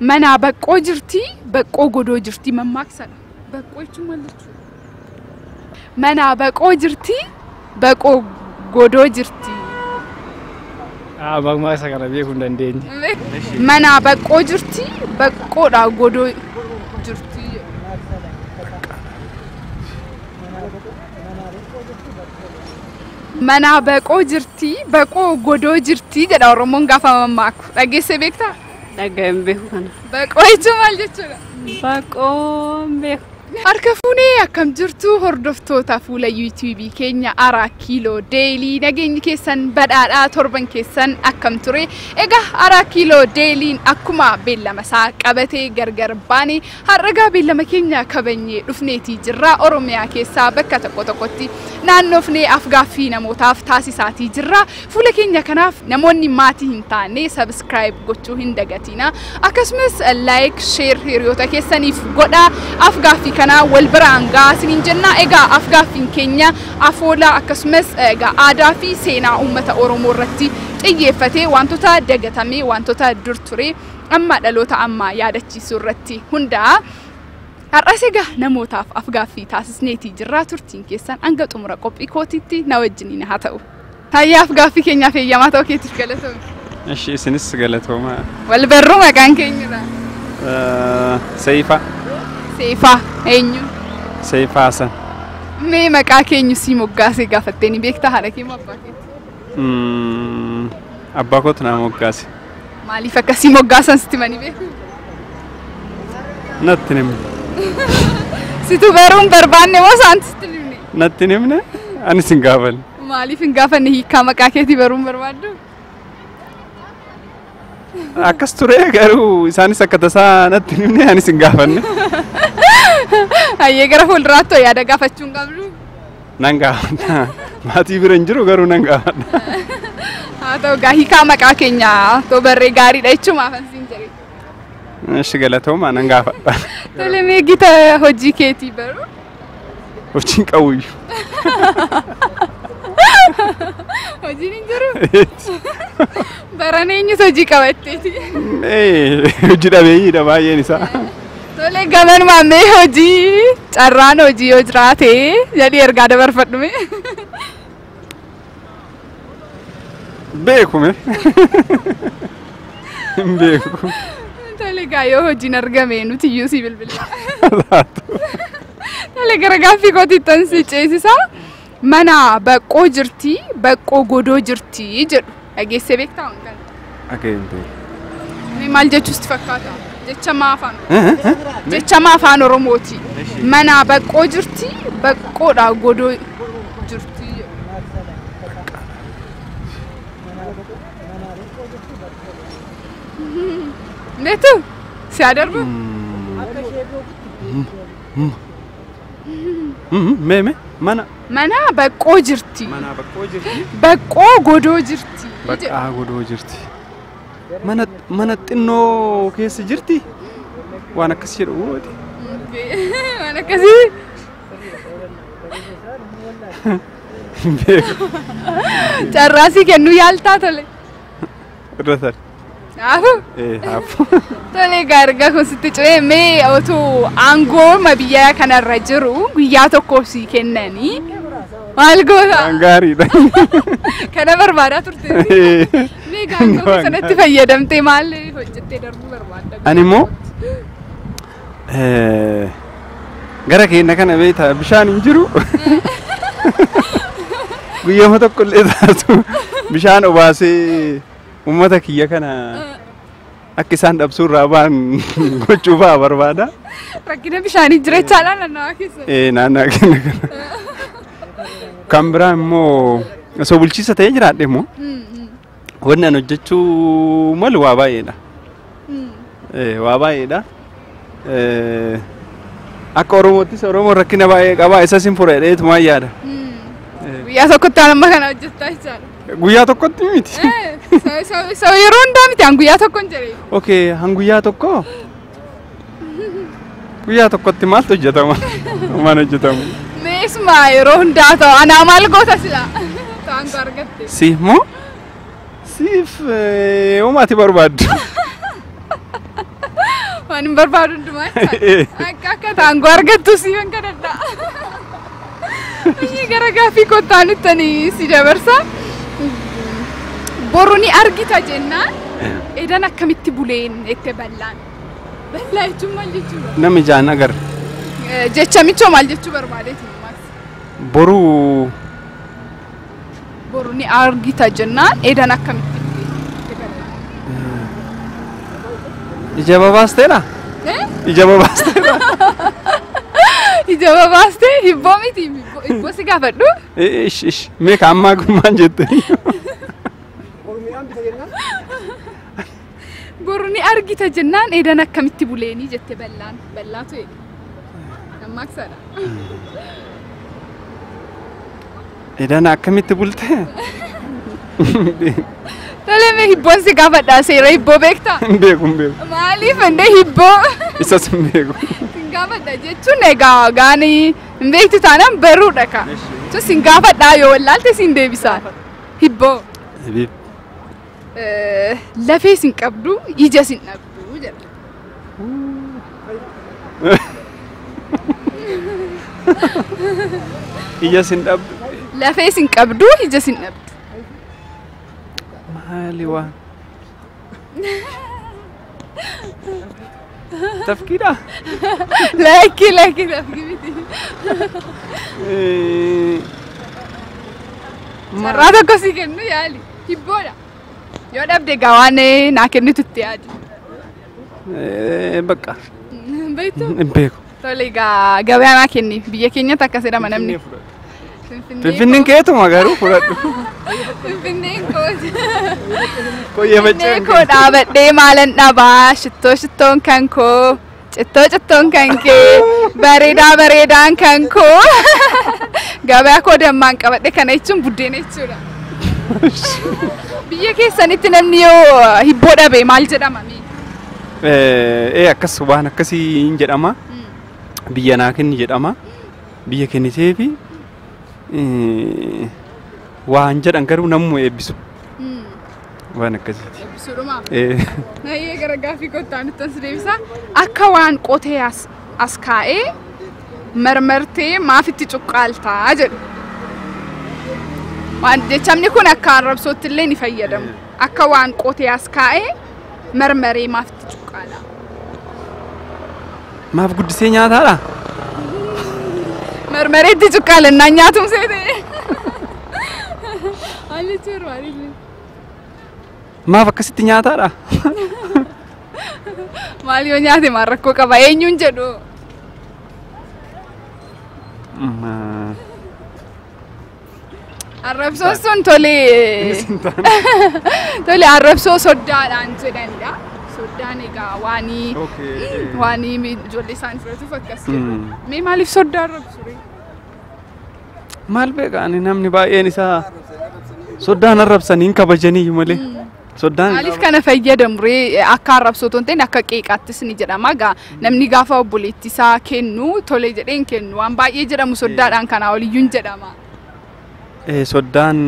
Manaa baqqoo jirti, baqqoo godoo jirti mammaaksadha. Baqqoo jechuun maal jechuudha? Manaa baqoo jirti, baqoo godoo jirti. Mammaaksa kana beekuu hin dandeenye. Manaa baqqoo jirti, baqqoodhaa godoo jirti. Manaa baqoo jirti, baqoo godoo jirti jedha Oromoon gaafa mammaaku. Dhageessee beektaa? Dhaga'ee hin beeku kana. Baqoo jechuun maal jechuudha? Baqoo hin beeku. Harka fuunee akkam jirtu hordoftoota fuula yuutuubii keenya Araa Kiiloo Deelii nageenyi keessan badhaadhaa torban keessan akkam ture. Egaa Araa Kiiloo Deeliin akkuma beellama isaa qabatee gargar baane har'agaa beellama keenya kabajnee dhufneetii jirra. Oromiyaa keessaa bakka tokko tokkotti naannofnee afgaaffii namootaaf taasisaatii jirra. Fuula keenya kanaaf namoonni maatii hin taane subscribe gochuu hin dagatina. Akkasumas like, share hiriyoota keessaniif godhaa. Afgaaffii kana wal biraan gahaa isiniin jenna. Egaa afgaaffiin keenya afoola akkasumas egaa aadaa fi seenaa uummata Oromoo irratti xiyyeeffatee wantoota dagatamee wantoota dur ture amma dhaloota ammaa yaadachiisuu irratti hundaa'a. Har'as egaa namootaaf afgaaffii taasisneetii jirra. Turtiin keessan hanga xumura qophii kootiitti na wajjiniin haa ta'u. Hayyaa afgaaffii keenyaaf eeyyamaa ta'uu keetiif galatoomne. Ishi isinis galatoomaa. Wal barruu maqaan keenyudha. Seifaa. Seifaa eenyu? Seifaa Hasan. Mee maqaa keenyu sii moggaasee gaafattee ni beektaa haadha kee moo abbaa keeti? Abbaa kootu naa moggaase. Maaliif akkasii moggaasan sitti himanii beeku? Natti hin himne. Situ baruu hin barbaanne moo isaan sitti hin himne? Natti hin himne anis hin gaafanne. Maaliif hin gaafanne hiikaa maqaa keetii baruu hin barbaaddu? Akkas ture garuu isaanis akka tasaa natti hin himne anis hin gaafanne. Hayyee gara fuulduraatti yaada gaafachuu hin qabdu? Nan gaafadha. Maatii bira hin jiru garuu nan gaafadha. Haa ta'u gaa hiikaa maqaa keenya too barree gaariidha jechumaaf an siin jedhe. Ishi galatoomaa nan gaafadha. Tole mee gita hojii keetii baruu? Hojiin qabuyyuu. Hojiin hin jiru? Baran eenyutu hojii qabatteeti? Hojii dhabeeyyiidha baay'een isaa. Tole gamanumaan mee hojii carraan hojii yoo jiraate jedhii ergaa dabarfadhu mee. Beeku mee. Hin beeku. Tole gaa yoo hojiin argame nuti iyyuu si bilbila. Tole gara gaaffii kootiittan si ceesisa. Mana baqqoo jirti, baqqoo godoo jirti jedhu. Dhageessee beektaa waan kana? Dhaga'ee hin beeku. Mee maal jechuu sitti fakkaata? Jecha afaan Jecha afaan Oromooti. Mana baqqoo jirti, baqqoodhaa godoo jirti. Beektu? Si haa darbu? Mee mee mana. Mana baqqoo jirti. Mana baqqoo jirti. Baqqoo godoo jirti. Baqqaa godoo jirti. Mana xinnoo keessa jirti. Waan akkas jedhu wooti. Waan akkasii. Hin beeku. Carraasii kennuu yaaltaa tole. Irra tare. Haafu? Haafu. Tole egaa erga kun sitti cimee mee otoo aangoo biyya kanarra jiru guyyaa tokkoof sii kennanii maal goota? Waan gaariidha. Kana barbaadaa turte. Mee egaa aangoo sanatti fayyadamtee maal hojjettee darbuu barbaadda? Ani immoo gara keenya kana beektaa bishaan hin jiru. Guyyooma tokko illee taatu bishaan obaasee uummata kiyya kana akka isaan dhabsuurraa ba'an gochuu fa'aa barbaada. Rakkina bishaanii jira jechaadha naannawaa keessa. Naannawaa keenya kana. Kan biraa immoo osoo bulchiisa ta'ee jiraadhe immoo wanni ani hojjechuu malu waa baay'eedha. Waa baay'eedha. Akka Oromoottis Oromoon rakkina baay'ee qaba isas hin fura jedheetumaan yaada. Guyyaa tokkotti waan amma kana hojjettaa jechaadha. Guyyaa tokkotti miti. So yeroo hundaa miti an guyyaa tokko hin jedhe. Okay, han guyyaa tokko? Guyyaa tokkotti maaltu hojjetama? Maal hojjetamu? Meesuma yeroo hundaa ta'u anaa maal goota sila? Ta'an koo argatte. Siif moo? Siif homaa ati barbaaddu. Waan hin barbaadu hundumaa jechaadha. Akka taangoo argattu siifan kadhadha. Ishee gara gaaffii kottaanuttani si dabarsa. Boru ni argita jennaan edan akkamitti buleen itti bal'aan. Bal'aa jechuun maal jechuudha? Namni ijaan agarre. Jecha michoo maal jechuu barbaadeeti? Boru Boru ni argita jennaan edan akkamitti buleen itti bal'aan. Ija babaasteedha? Ija babaasteedha? Ija babaastee hibboo miti hibboo si gaafadhu. Ish ish mee ka ammaa kun maal jette? Boru ni argita jennaan edan akkamitti buleenii jette bal'aan bal'aatu jedhe. Mammaaksadha. Edan akkamitti bulte? Tole mee hibboon si gaafadha seera hibboo beektaa? Hin beeku hin beeku. Maaliif indee hibboo? Isas hin beeku. Sin gaafadha jechuun egaa gaanii hin beektu taanaan baruudha ka. Jechuun sin gaafadha yoo wallaalte sin deebisaan. Hibboo. Lafee sin qabdu ija sin dhabdu jedha. Ija sin dhabdu. Lafee sin qabdu ija sin dhabdu. Maali waan? Tafkiidha? Lakki lakki tafkii miti. Carraa tokko si kennu yaali. Hibboodha. Yoo dhabde egaa waan naa kennitu itti yaadi. Bakka. Beektu? Hin beeku. Tole egaa gabayaa naa kenni. Biyya keenyatti akkas jedhama namni. Finfinneen keetuma garuu fudhadhu. Finfinneen kooti. Koyyee Finfinnee koo dhaabadhee maalan dhabaa shittoo shittoon kan koo cittoo cittoon kan kee bareedaa bareedaan kan koo gabayaa koo dammaan qabadhe kana jechuun buddeena jechuudha. Biyya keessanitti namni yoo hibboo dhabe maal jedhama mee? Akkas waan akkasii hin jedhama. Biyya naa kenni jedhama. Biyya kenniteefi waan jedhan garuu namuu eebbisu. Waan akkasiiti. Eebbisuudhumaa? Nayyee gara gaaffii kottaanutti as deebisa. Akka waan qotee as kaa'ee marmartee maaf itti cuqqaaltaa jedhu. Waan jechamni kun akka arrabsootti illee ni fayyadamu. Akka waan qotee as kaa'ee marmaree maaf itti cuqqaala. Maaf guddisee nyaataadha? Marmaree itti cuqqaalannaan nyaatum seete. Maal jechuun barbaadde? Maaf akkasitti nyaataadha? Maal yoo nyaate maal rakkoo qaba eenyuun jedhu? Arrabsoon sun tole tole arrabsoo soddaadhaan jedhanidha. Soddaan egaa waanii waanii ijoollee isaanii fudhatuuf akkas jedhu. Mee maaliif soddaa arrabsu ree? Maal beeka ani namni baay'een isaa soddaan arrabsanii hin kabajanii malee. Soddaan Maaliif kana fayyadamu ree akka arrabsoo otoo hin ta'in akka qeeqaattis ni jedhama. Egaa namni gaafa obboleettii isaa kennu tole jedhee hin kennu waan baay'ee jedhamu soddaadhaan kanaa oliyyuu hin jedhama. Soddaan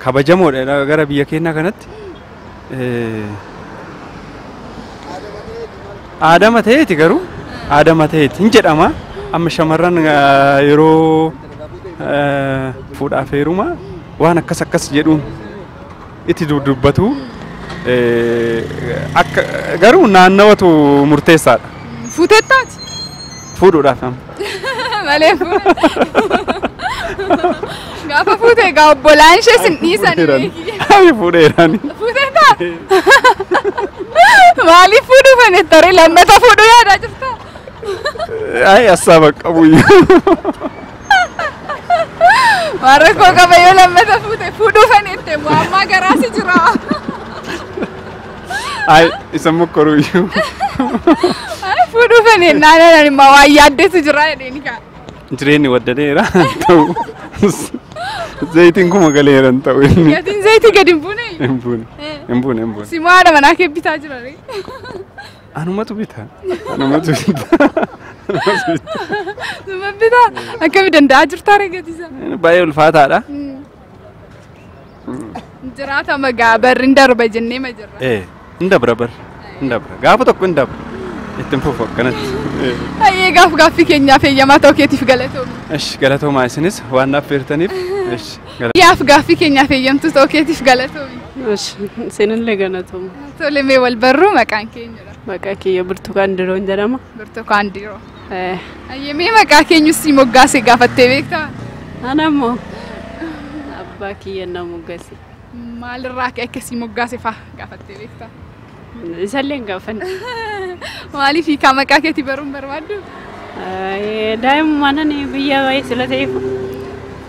kabajamoodha gara biyya keenyaa kanatti. Aadama ta'eeti garuu aadama ta'eeti hin jedhama. Amma shamarran yeroo fuudhaaf heeruma waan akkas akkas jedhuun itti dubbatu akka garuu naannawatu murteessaadha. Fuutettaati? Fuudhuudhaaf amma. Malee fuudhu. Gaafa fuute egaa obbolaan ishee sin dhiisanii beeki. Ani fuudheerani. Fuuteettaa? Maaliif fuudhuu fanetta ree lammata fuudhuu yaadaa jirtaa? Ay assaaba qabu iyyuu. Waan rakkoo qaba yoo lammata fuute fuudhuu fanette immoo ammaa garaasi jira. Ay isa mokkoruu iyyuu. Ay fuudhuu fanennaan ani immoo waan yaaddetu jira jedheeni kaa. Jireenyi waddadeera ta'u. Zayitiin kuma galeera hin ta'u inni. Gatiin zayitii gadi hin buune? Hin buune. Hin buune hin buune. Simoo haadha manaa kee bitaa jira ree? Anumatu bita. Anumatu bita. Anumatu bita. Suma bitaa? Akkami danda'aa jirtaa ree gatii isaa? Baay'ee ulfaataadha. Jiraata magaa barri hin darba jennee ma jirra. Hin dabra barri. Hin dabra. Gaafa tokko hin dabra. Ittiin fufu akkanatti. Hayyee gaaf gaaffii keenyaaf eeyyamaa ta'uu keetiif galatoomi. Ish galatoomaa isinis waan naaf feertaniif. Ish Yaaf gaaffii keenyaaf eeyyamtuu ta'uu keetiif galatoomi. Ish isinillee galatooma. Tole mee wal barruu maqaan keenyudha. Maqaa kiyya Burtukaan Diroon jedhama. Burtukaan Diroo. Hayyee mee maqaa keenyus si moggaase gaafattee beektaa? Ana immoo abbaa kiyya na moggaase. Maalirraa ka'e akkasii moggaase faa gaafattee beektaa? Isallee hin gaafanne. Maaliif hiikaa maqaa keetii baruun barbaaddu? Daa'imummaan ani biyya baay'ee sila ta'eef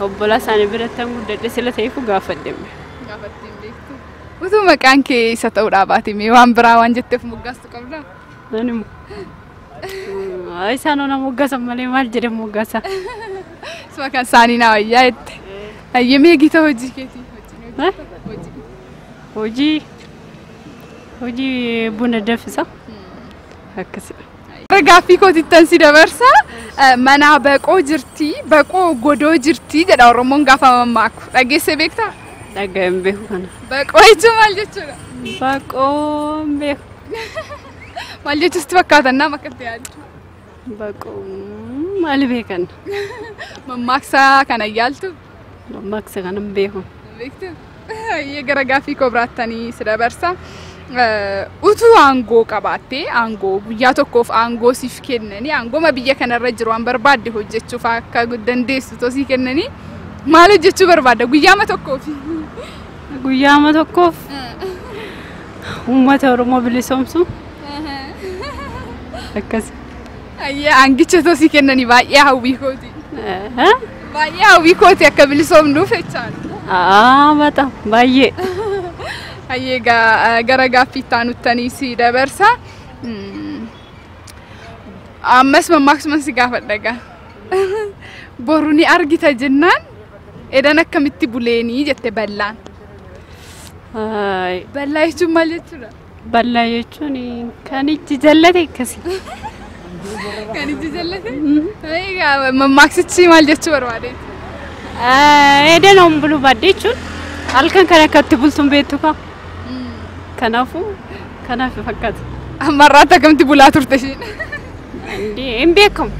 obbolaa isaanii biratti guddadhe sila ta'eef gaafadhe. Gaafattee hin beektu. Utuu maqaan kee isa ta'uudhaa baate mee waan biraa waan jetteef moggaastu qabdaa? Ani immoo isaan ona moggaasan malee maal jedhee moggaasa? Isuma kan isaanii naa wayyaa jette. Hayyee mee gita hojii keetii? Hojii hojii buna danfisa. Akkasidha. Gaaffii kootittan si dabarsa. Manaa baqoo jirti, baqoo godoo jirti jedha Oromoon gaafa mammaaku. Dhageessee beektaa? Dhaga'ee hin beeku kana. Baqoo jechuun maal jechuudha? Baqoo hin beeku. Maal jechuus sitti fakkaata nama akkatti yaaddu? Baqoo maal beekan? Mammaaksa kana yaaltu? Mammaaksa kana hin beeku. Beektu? Hayyee gara gaaffii koo biraattanii si dabarsa. Utuu aangoo qabaattee aangoo guyyaa tokkoof aangoo siif kennanii aangooma biyya kanarra jiru waan barbaadde hojjechuuf akka dandeessu tosii kennanii maal hojjechuu barbaadda guyyaama tokkoof? Guyyaama tokkoof uummata Oromoo bilisoomsu. Akkas. Hayyee aangicha tosii kennanii baay'ee hawwii kooti. Baay'ee hawwii kooti akka bilisoomnuuf jechaadha. Bata baay'ee. Hayyee gara gaaffii itti aanuttanii si dabarsa. Ammas mammaaksuman si gaafadha egaa. Boru ni argita jennaan edan akkamitti buleenii jette ballaan. Ballaa jechuun maal jechuudha? Ballaa jechuun kan ijji jallate akkasi. Kan ijji jallate? Egaa mammaaksichi maal jechuu barbaadeeti? Edan on buluu baadde jechuun halkan kan akkatti bultuun beektu kaa. Kanaafuu kanaaf fakkaata. Ammarraatti akkamitti bulaa turte isheen? Hin beekamu.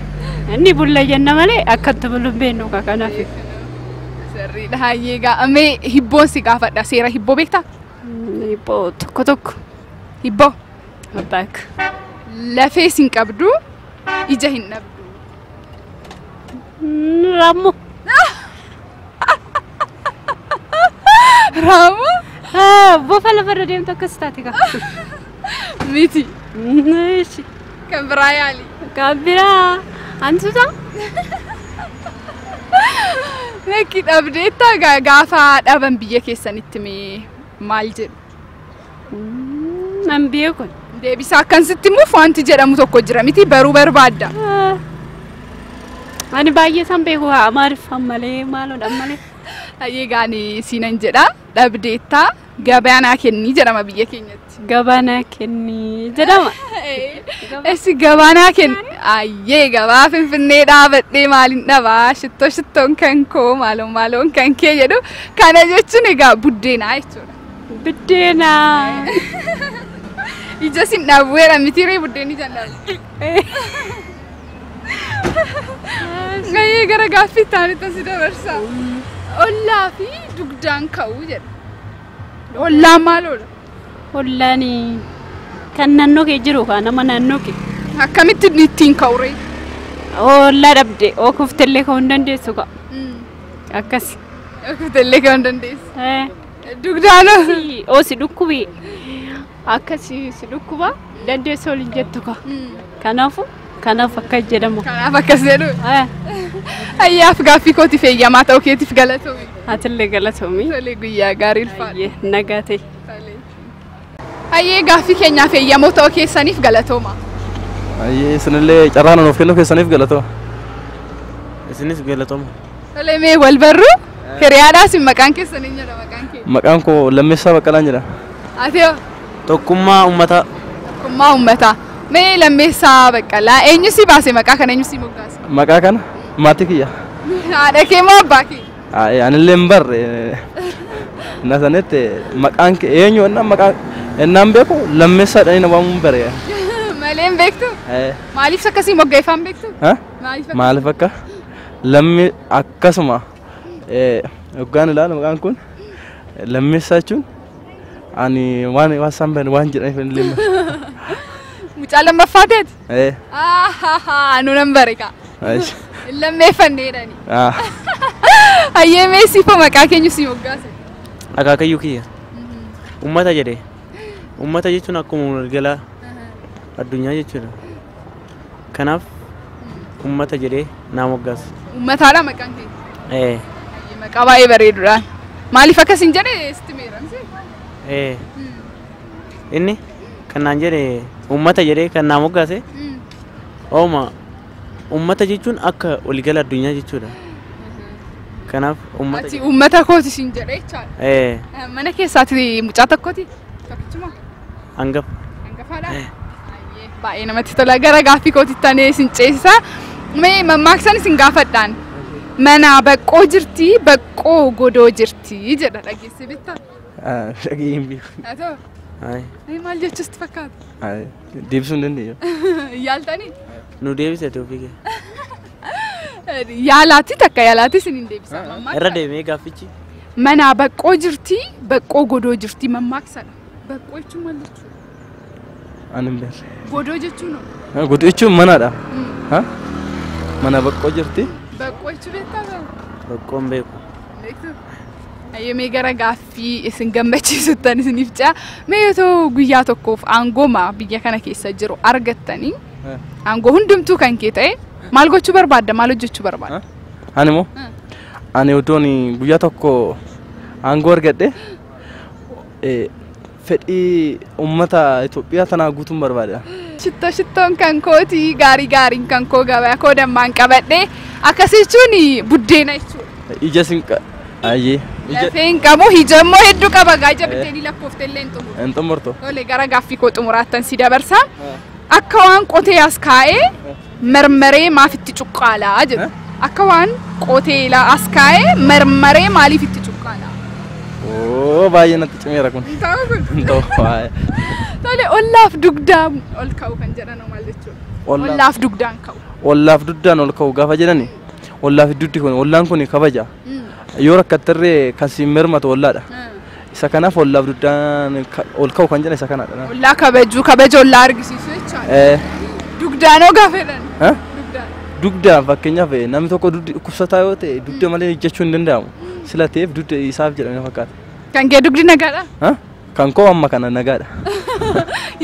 Inni bulla jenna malee akkatti bulu hin beeknu kaa kanaaf. Sirriidha. Hayyee egaa mee hibboon si gaafadha. Seera hibboo beektaa? Hibboo tokko tokko. Hibboo? Abbaak. Lafees hin qabdu, ija hin dhabdu. Raammoo. Raammoo? Bofa lafarra deemtu akkas taate kaa. Miti. Ishi. Kan biraa yaali. Kan biraa hantuuta? Lakki dhabdeetta gaafa dhaban biyya keessanitti mee maal jedhu? Nan beeku. Deebisaa akkan sitti himuuf wanti jedhamu tokko jira miti baruu barbaadda. Ani baay'ee isaan beeku Amaariffaan malee maaloodhaan malee. Hayyee gaani siinan jedha dhabdeetta gabaa naa kenni jedhama biyya keenyatti. Gabaa naa kenni jedhama. Esi gabaa naa kenni. Ayyee gabaa Finfinnee dhaabadhee maaliin dhabaa shittoo shittoon kan koo maaloon maaloon kan kee jedhu kana jechuun egaa buddeenaa jechuudha. Buddeenaa. Ija sin dhabuudha miti ree buddeenni ija dhabu. Hayyee gara gaaffii itti aanutti si dabarsa. Ollaa fi dugdaan ka'uu jedha. Ollaan maaloodha? Ollaan kan naannoo kee jiru kaa nama naannoo kee. Akkamitti ittiin ka'u ree? Ollaa dhabde oofuftellee ka'uu hin dandeessu kaa. Akkas. Oofuftellee ka'uu hin dandeessu. Dugdaan Oo si dhukkubi akkasi si dhukkuba dandeessu waliin jettu kaa. Kanaafuu kanaaf akkas jedhamu. Kanaaf akkas jedhu. Ayyaaf gaaffii kootiif eeyyamaa ta'uu keetiif galatoomi. Atillee galatoomi. Tolee guyyaa gaarii ulfaadha. Nagaa ta'e. Hayyee gaaffii keenyaaf eeyyamoo ta'uu keessaniif galatooma. Hayyee isinillee carraa nuuf kennuu keessaniif galatooma. Isinis galatooma. Tolee mee wal barruu hiriyaadhaas maqaan keessan eenyudha maqaan kee? Maqaan koo Lammeessaa Baqqalaan jedhama. Ati hoo? Tokkummaa uummataa. Tokkummaa uummataa. Mee Lammeessaa Baqqalaa eenyu si baase maqaa kana eenyu si moggaase? Maqaa kana maatii kiyya. Haadha kee moo abbaa kee? Anillee hin barre. Na sanitti maqaan kee eenyu ennaan maqaa ennaan beeku Lammeessaa jedhanii na waamuun bare. Malee hin beektu? Maaliif akkasii moggeeffaan beektu? Maaliif akka lammi akkasuma hoggaan ilaalu maqaan kun lammeessaa jechuun ani waan isaan beekan waan jedhaniif illee. Mucaa lammaffaa teeti? Nu nan bare kaa. Lammeeffannee jedhani. Hayyee mee siifoo maqaa keenyu si moggaase? Akaakayyuu kiyya. Uummata jedhee. Uummata jechuun akkuma walgalaa addunyaa jechuudha. Kanaaf uummata jedhee naa moggaase. Uummataadha maqaan kee? Maqaa baay'ee bareeduudhaan. Maaliif akkasiin jedhee sitti meeramse? Inni kan naan jedhe uummata jedhee kan naa moggaase. Ooma uummata jechuun akka waligala addunyaa jechuudha. Kanaaf uummata. Ati uummata kooti siin jedhee jechaadha. Mana keessaati mucaa tokkooti? Tokkichuma? Hangafa. Hangafaadha? Baay'ee namatti tola. Gara gaaffii kootitti aanee isin ceesisa. Mee mammaaksan isin gaafadhaan. Mana baqqoo jirti, baqqoo godoo jirti jedha dhageessee beektaa? Dhagee hin beeku. Haa ta'u? Maal jechuus sitti fakkaata? Deebisuu hin dandeenyu. Yaaltanii? Nu deebise ofii kee. Yaalaatti takka yaalaatti isin hin deebisa. Irra deemee gaaffichi. Mana baqqoo jirti, baqqoo godoo jirti mammaaksadha. Baqqoo jechuun maal jechuudha? Ani hin beeku. Godoo jechuun hoo? Godoo jechuun manadha. Mana baqqoo jirti. Baqqoo jechuu beektaa garuu? Baqqoo hin beeku. Beektu? Hayyee mee gara gaaffii isin gammachiisuttan isiniif ce'a. Mee yoo guyyaa tokkoof aangooma biyya kana keessa jiru argattanii aangoo hundumtuu kan kee ta'e maal gochuu barbaadda? Maal hojjechuu barbaadda? Ani moo? Ani otoon guyyaa tokko aangoo argadhe fedhii uummata Itoophiyaa tanaa guutuun barbaada. Shittoo shittoon kan kooti gaarii gaariin kan koo gabaa koo dammaan qabadhe akkas jechuun buddeena jechuudha. Ija sin ayyee. Lafee hin qabu ija immoo hedduu qaba gaa ija biddeenii lakkoofte illee hin xumuru. Hin xumurtu. Tole gara gaaffii koo xumuraattan si dabarsa. Akka waan qotee as kaa'ee marmaree maaf itti cuqqaalaa jedhu. Akka waan qotee as kaa'ee marmaree maaliif itti cuqqaalaa? Oo baay'ee natti cimeera kun. Hin ta'u kun. Hin ta'u. Tole ollaaf dugdaan ol ka'u kan jedhan maal jechuudha? Ollaaf dugdaan ka'u. Ollaaf dugdaan ol ka'u gaafa jedhani ollaaf dugdi kun ollaan kun kabaja. Yoo rakkattarree kan siin mirmatu ollaadha. Isa kanaaf ollaaf dugdaan ol ka'u kan jedhan isa kanadha. Ollaa kabajuu kabaja ollaa argisiisu jechaadha. Dugdaanoo gaafa jedhan. Dugdaan. Dugdaan fakkeenyaaf namni tokko dugdi dhukkubsataa yoo ta'e dugda malee hojjechuu hin danda'amu. Sila ta'eef dugda isaaf jedhamee fakkaata. Kan kee dugdi nagaadha? Kan koo amma kana nagaadha.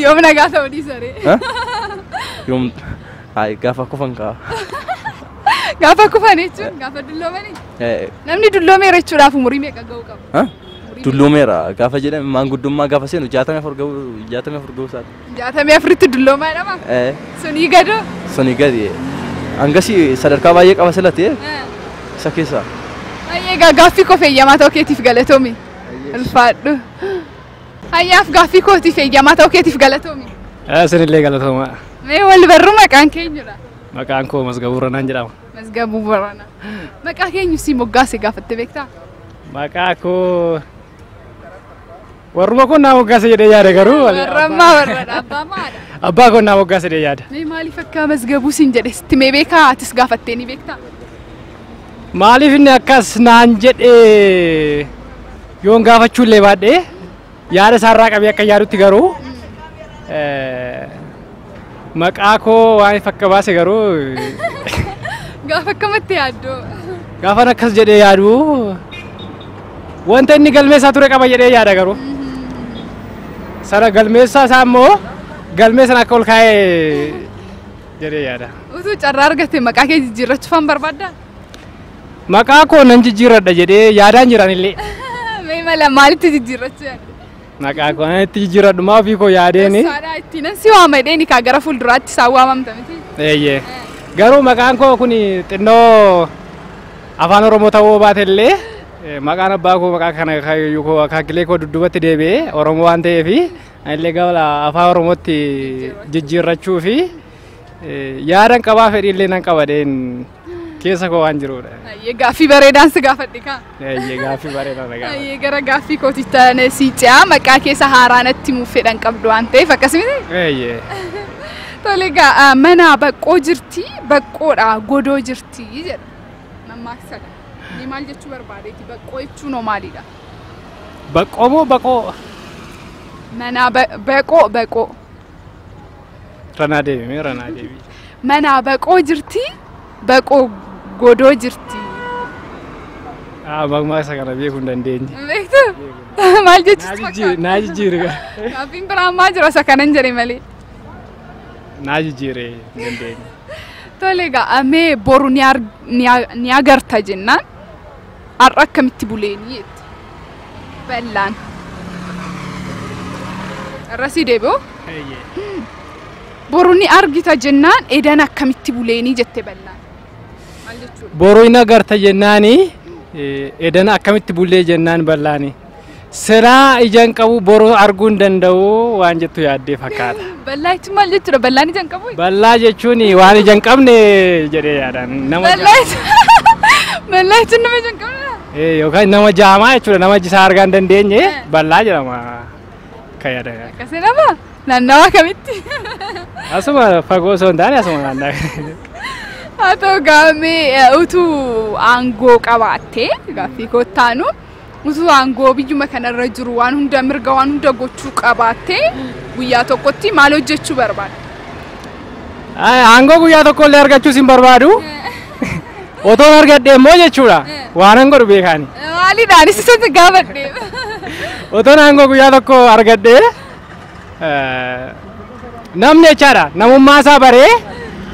Yoom nagaa ta'uu dhiisaree? Yoom gaafa kufan ka'a. Gaafa kufan jechuun gaafa dulloomanii? Namni dulloomeera jechuudhaaf umurii meeqa ga'uu qaba? Dulloomeera gaafa jedhame maanguddummaa gaafa seenu 64 ga'uu isaati. 64tti dulloomaa jedhama? Sunii gadoo? Sunii gadi. Hangasii sadarkaa baay'ee qaba sila ta'e isa keessaa. Hayyee gaaffii koo feeyyamaa ta'uu keetiif galatoomi. Ulfaadhu. Hayyaaf gaaffii kootiif eeyyamaa ta'uu keetiif galatoomi. Isinillee galatoomaa. Mee wal barru maqaan keenyudha? Maqaan koo Masgabuu Ranaan jedhama. Masgabuu Ranaa. Maqaa keenyu si moggaase gaafatte beektaa? Maqaa koo warruma kun naa moggaase jedhee yaada garuu. Warrammaa warradha abbaa maadha? Abbaa koo naa moggaase jedhee yaada. Mee maaliif akka Masgabuu siin jedhe sitti mee beekaa atis gaafattee ni beektaa? Maaliif inni akkas naan jedhee yoon gaafachuu illee baadhee yaada isaarraa qabee akka yaadutti garuu maqaa koo waan fakka baase garuu gaafa akkamatti yaaddoo? Gaafan akkas jedhee yaadu wanta inni galmeessaa ture qaba jedhee yaada garuu sana galmeessaa isaa immoo galmee sana akka ol kaa'ee jedhee yaada. Utuu carraa argatte maqaa kee jijjiirrachuu faan barbaaddaa? Maqaa koo nan jijjiirradha jedhee yaadaan jiran illee. Mee mala maalitti jijjiirrachuu yaadde? Maqaa koo nan itti jijjiirradhu maa ofii koo yaadeeni. Saadhaa ittiin nan si waama jedheeni kaa gara fuulduraatti isaan waamamta miti? Eeyyee. Garuu maqaan koo kun xinnoo afaan Oromoo ta'uu baate illee maqaan abbaa koo maqaa kana akaakilee koo dudduubatti deebi'ee Oromoo waan ta'eef anillee gara afaan Oromootti jijjiirrachuu fi yaadan qabaa fedhii illee nan qaba dheen keessa koo waan jirudha. Ayyee gaaffii bareedaan si gaafadhe kaa. Ayyee gaaffii bareedaan na gaafadhe. Ayyee gara gaaffii kootitti si ce'a maqaa keessa haaraa natti himuuf fedhan qabdu waan ta'eef akkasumas. Ayyee. Tole egaa mana baqqoo jirti, baqqoodha godoo jirti jedha. Mammaaksadha. Ni maal jechuu barbaadeeti? Baqqoo jechuun hoo maalidha? Baqqoo moo baqoo? Mana baqoo baqoo. Ranaa deebi mee ranaa deebi. Mana baqoo jirti, baqoo godoo jirti. Mammaaksa kana beekuu hin dandeenye. Beektu? Maal jechuutti fakkaata? Naa jijjiiri. Gaaffiin biraa ammaa jira isa kanan jedhe malee. Naa jijjiire hin dandeenye. Tole egaa mee boru ni agarta jennaan har'a akkamitti buleenii jetti. Bal'aan. Irra sii deebi'u? Boru ni argita jennaan edan akkamitti buleenii jette bal'aan. Maal jechuudha? Boru hin agarta jennaani edan akkamitti bullee jennaan bal'aani. Silaa ija hin qabu boru arguu hin danda'u waan jettu yaaddee fakkaata. Bal'aa jechuun maal jechuudha? Bal'aan ija hin qabu? Bal'aa jechuun waan ija hin qabne jedhee yaadaan. Bal'aa jechuun nama ija hin qabne? Yookaan nama jaamaa jechuudha. Nama iji isaa argaa hin dandeenye bal'aa jedhama. Kan yaadan. Akkasii nama naannawaa kamitti? Asuma fagoo osoo hin taane asuma naannawaa. Haa ta'u gaamee utuu aangoo qabaattee gaaffii koottaanu utuu aangoo biyyuma kanarra jiru waan hunda mirga waan hunda gochuu qabaattee guyyaa tokkotti maal hojjechuu barbaadda? Aangoo guyyaa tokko illee argachuus hin barbaadu. Otoon argadhe immoo jechuudha. Waanan godhu beekaani. Maalidha? Anis isa gaafadhe. Otoon aangoo guyyaa tokko argadhe namni jechaadha namummaa isaa baree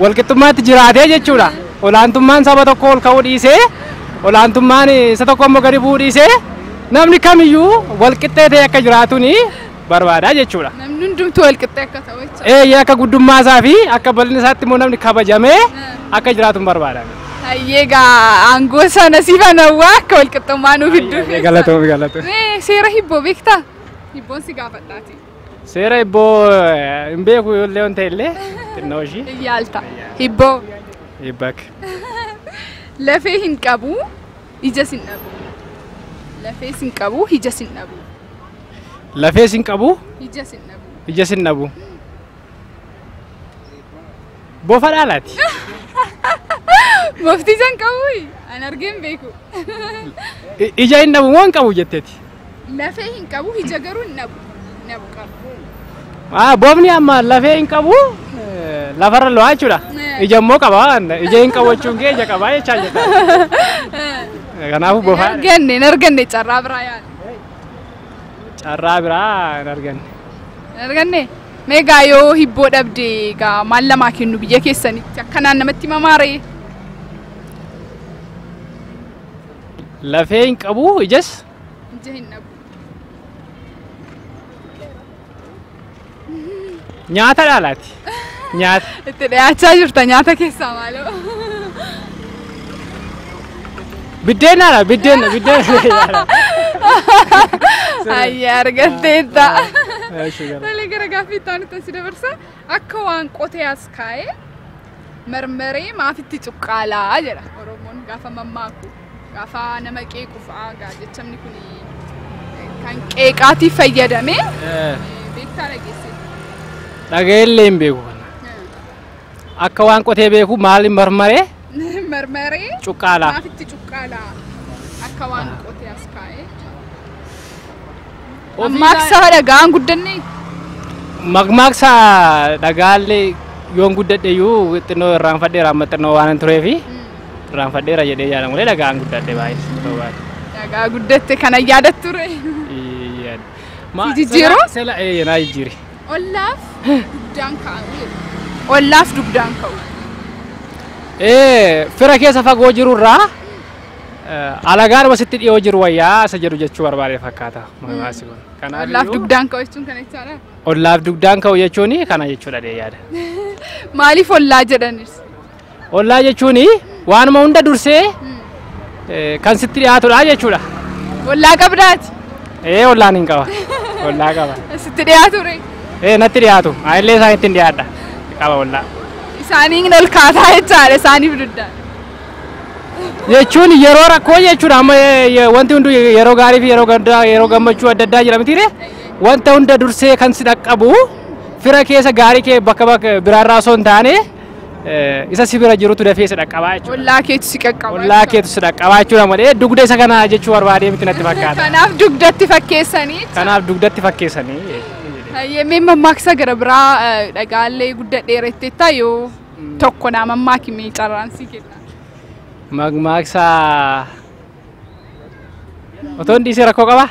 walqixxummaatti jiraatee jechuudha. Olaantummaan saba tokko ol ka'uu dhiisee olaantummaan isa tokko immoo gadi bu'uu dhiisee namni kamiyyuu walqixxee ta'e akka jiraatuun barbaada jechuudha. Namni hundumtuu walqixxee akka ta'u jechuudha. Eeyyee akka guddummaa isaa fi akka bal'ina isaatti immoo namni kabajamee akka jiraatuun barbaada. Hayyee egaa aangoo sana siif anawwaa akka walqixxummaa nuuf iddoo. Galatoomi galatoomi. Mee seera hibboo beektaa? Hibboon si gaafadhaati. Seera hibboo hin beeku illee waan ta'e illee xinnoo ishii. Yaalta. Hibboo. Hibbak. Lafee hin qabu ijas hin dhabu. Lafees hin qabu ijas hin dhabu. Lafees hin qabu ijas hin dhabu. Ijas hin dhabu. Bofa dhaalaati. Bofti ija hin qabu an argee hin beeku. Ija hin dhabu moo hin qabu jetteeti? Lafee hin qabu ija garuu hin dhabu. Dhabu qaba. Bofni amma lafee hin qabu lafarra lo'aa jechuudha. Ija immoo qaba ija hin qabu jechuun kee ija qabaa jechaa jirta. Kanaafuu bofa. Hin arganne carraa biraa yaala. Carraa biraa hin arganne. Hin arganne? Mee egaa yoo hibboo dhabde egaa maal lamaa kennu biyya keessanitti akkanaan namatti mamaaree? Lafee hin qabu ijas? Ija hin dhabu. Nyaata dhaalaati. Nyaata. Itti dhiyaachaa jirta nyaata keessaa maaloo? Biddeen dhaala biddeen biddeen. Ayyaa argatteetta. Tole gara gaaffii itti aanutti si dabarsa. Akka waan qotee as kaa'ee marmaree maafitti cuqqaalaa jedha Oromoon gaafa mammaaku gaafa nama qeequ fa'aa gaa jechamni kun kan qeeqaatiif fayyadame beektaa dhageesse. Dhaga'ellee hin beeku kana. Akka waan qotee beeku maaliin marmaree? Marmaree. Cuqqaalaa. Maafitti cuqqaalaa akka waan qotee as kaa'ee. Mammaaksa dhagaan guddanne? Mammaaksa dhagaallee yoon guddadhe iyyuu xinnoo irraanfadheera amma xinnoo waan hin tureefi irraanfadheera jedhee yaada malee dhagaan guddadhe baay'ee. Dhagaa guddatte kana yaadattu ture. Si jijjiiruu? Sela naa jijjiiri. Ollaaf dugdaan ka'u. Ollaaf dugdaan ka'u. Fira keessa fagoo jirurraa alagaan sitti dhiyoo jiru wayyaa isa jedhu jechuu barbaade fakkaata mammaasi kun. Ollaaf dugdaan ka'u jechuun kana jechaadha? Ollaaf dugdaan ka'u jechuun kana jechuudha dee yaada. Maaliif ollaa jedhanis? Ollaa jechuun waanuma hunda dursee kan sitti dhiyaatudha jechuudha. Ollaa qabdaati? Ollaan hin qaba. Ollaa qaba. Sitti dhiyaatu ree? Natti dhiyaatu. Anillee isaanitti hin dhiyaadha. Qaba ollaa. Isaaniin ol kaataa jechaadha isaaniif dugdaan. Jechuun yeroo rakkoo jechuudha amma wanti hundi yeroo gaarii fi yeroo gaddaa yeroo gammachuu adda addaa jira mitiire wanta hunda dursee kan si dhaqqabu Fira keessa gaarii kee bakka bakka biraarraa osoo hin taane isa si bira jirutu dafee si dhaqqabaa jechuudha. Ollaa keetu si qaqqaba. Ollaa keetu si dhaqqabaa jechuudha malee dugda isa kana jechuu barbaadee miti natti fakkaata. Kanaaf dugdatti fakkeessanii. Kanaaf dugdatti fakkeessanii. Hayyee, mammaaksa gara biraa dhagaallee guddadheeretteetta yoo tokko naa mammaakimee carraan sii kenna. Mammaaksa otoo hin dhiisee rakkoo qabaa?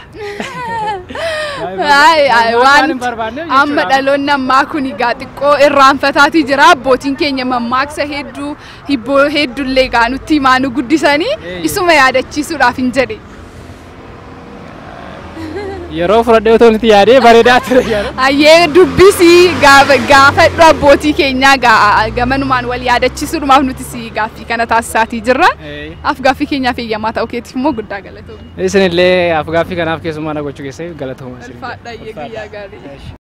Ay, Waan hin barbaanneef jechuudha. Amma dhaloonni ammaa kun egaa xiqqoo irraanfataatii jira. Abbootiin keenya mammaaksa hedduu, hibboo hedduullee egaa nutti himaa nu guddisanii isuma yaadachiisuudhaaf hin jedhe. Yeroo fudhadhee otoo nuti yaadee bareedaa ture. Hayyee, dubbisii gaafadhu abbootii keenyaa gamanumaan wal yaadachiisuudhumaaf nuti si gaaffii kana taasisaatii jirra. Af gaaffii keenyaaf eeyyamaa ta'uu keetiif immoo guddaa galatoomi. Isinillee af gaaffii kanaaf keessummaa na gochuu keessaniif galatooma isin. Ulfaadha, guyyaa gaarii.